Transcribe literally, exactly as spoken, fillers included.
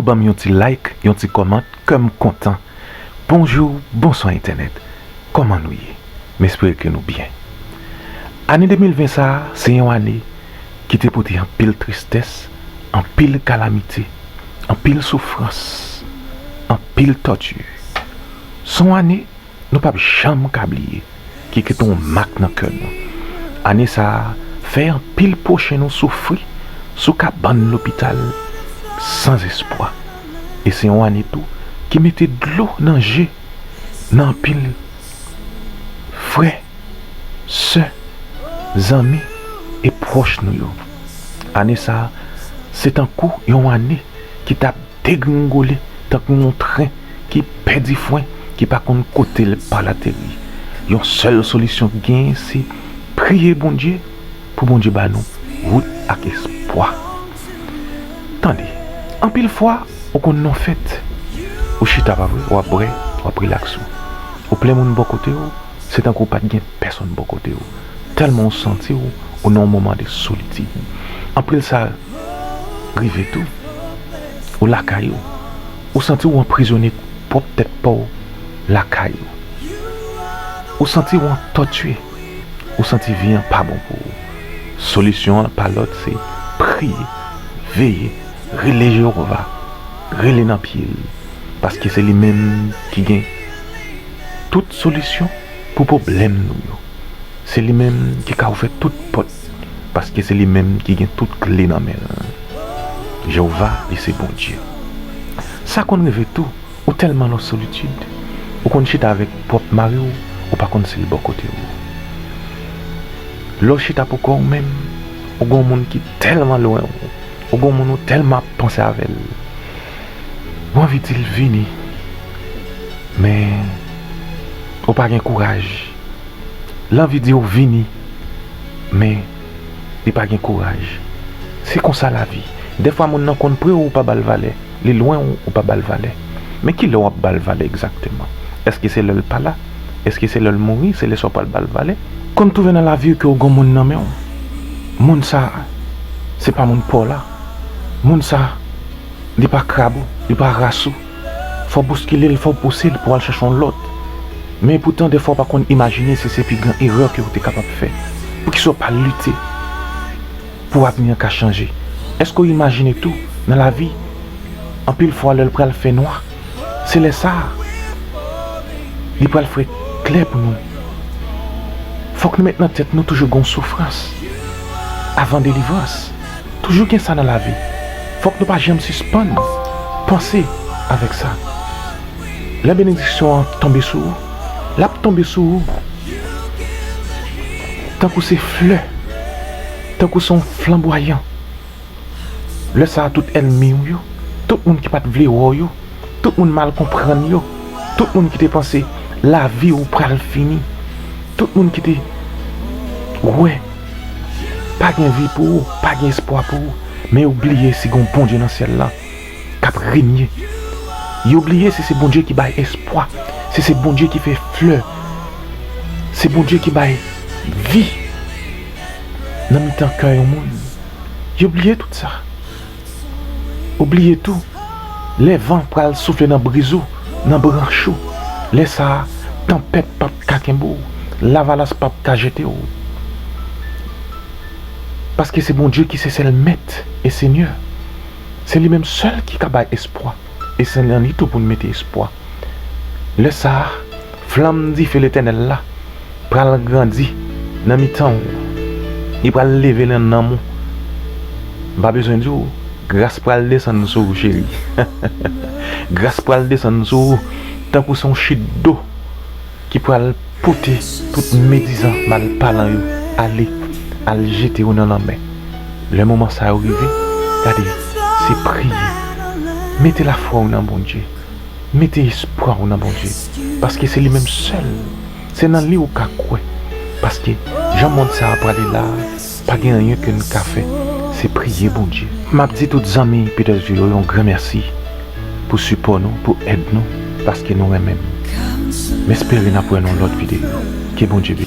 ban m yon ti like, yon ti kòmant, kè m kontan. Bonjou, bonswa entènèt. Kòman nou ye? M espere ke nou byen. Ane de mil ven sa a, se yon ane ki te pote anpil tristès, anpil kalamite, anpil soufrans, anpil tòti. Se yon ane nou p ap janm ka bliye, ki kite yon mak nan kè nou. Ane sa a fè anpil pwochen nou soufri sou kabann lopital, san espwa. E se yon ane tou ki mete dlo nan je nan anpil frè, sè, zanmi e pwòch nou yo. Ane sa a, se tankou yon ane ki t ap degringole tankou yon tren ki pèdi fren, ki pa konn kote l pral ateri. Yon sèl solisyon ki genyen, se priye Bondye pou Bondye ba nou wout ak espwa. Tande, anpil fwa, ou konn nan fèt, ou chita, pa vre, w ap bwè, w ap rilaks ou. Ou plen moun bò kote w, se tankou w pa t gen pèsonn bò kote w. Tèlman w santi w, ou nan yon moman de solitid. Anpil sa rive tou, ou lakay ou. Ou santi w anprizone pwòp tèt pa w lakay ou. Ou santi w antòtye. Ou santi vi an pa bon pou ou. Solisyon an pa lòt, se priye, veye, rele Jewova, rele nan pye l, paske se li menm ki gen tout solisyon pou pwoblèm nou yo. Se li menm ki ka ouvè tout pòt, paske se li menm ki gen tout kle nan men l. Jewova, li se Bondye. Sa konn rive tou, ou tèlman nan solitid, ou konn chita avèk pwòp mari w, ou pa konn si l bò kote w. Lè w chita poukò w menm, ou gen yon moun ki tèlman lwen w, ou gen yon moun ou tèlman ap panse avè l. Ou anvi di l vini, men ou pa gen kouraj. L anvi di w vini, men li pa gen kouraj. Se konsa lavi. Dèfwa moun nan konn pre w, ou pa ba l valè. Li lwen w, ou pa ba l valè. Men kilè w ap ba l valè egzakteman? Èske se lè l pa la? Èske se lè l mouri? Se lè sa w pral ba l valè? Konn twouve nan lavi w ke w gen yon moun nan men w. Moun sa a, se pa moun pa w la. Moun sa a, li pa krab ou, li pa ras ou. Fò w bouskile l, fò w pouse l pou w al chèche yon lòt. Men epoutan, dèfwa w pa konn imajine si se pi gran erè ke w te kapab fè. Poukisa w pa lite pou avni an ka chanje? Èske w imajine tou, nan lavi, anpil fwa lè l pral fè nwa, se lè sa a li pral fè klè pou nou. Fòk nou met nan tèt nou toujou gen yon soufrans avan delivrans. Toujou gen sa nan lavi. Fòk nou pa janm sispann panse avèk sa. Lè benediksyon an tonbe sou ou, l ap tonbe sou ou tankou se flè, tankou se yon flanbwayan. Lè sa a, tout ènmi w yo, tout moun ki pa t vle wè w yo, tout moun mal konprann yo, tout moun ki te panse lavi w pral fini, tout moun ki te wè pa gen vi pou ou, pa gen espwa pou ou, men yo bliye si gen yon Bondye nan syèl la k ap renye. Yo bliye si se Bondye ki bay espwa, si se Bondye ki fè flè, se Bondye ki bay vi nan mitan kè yon moun. Yo bliye tout sa. Ou bliye tou, lè van pral soufle nan briz ou, nan branch ou, lè sa a, tanpèt p ap ka kenbe w, lavalas p ap ka jete w. Paske se Bondye ki se sèl Mèt e Senyè. Se li menm sèl ki ka bay espwa. E se nan li tou pou n mete espwa. Lè sa a, flanm dife Letènèl la pral grandi nan mitan w. Li pral leve nan nanm ou. M pa bezwen di w, gras pral desann sou ou, cheri. Gras pral desann sou ou, tankou se yon chit dlo ki pral pote tout medizan, malpalan yo ale, al jete yo nan lanmè. Lè moman sa yo rive, gade, se priye. Mete lafwa w nan Bondye. Mete espwa w nan Bondye. Paske se li menm sèl. Se nan li ou ka kwè. Paske jan mond sa a prale la a, pa gen anyen ke n ka fè. Se priye Bondye. M ap di tout zanmi Petersville yo yon gran mèsi pou sipò nou, pou èd nou, paske nou renmen m. M espere n ap wè nan yon lòt videyo. Ke Bondye beni.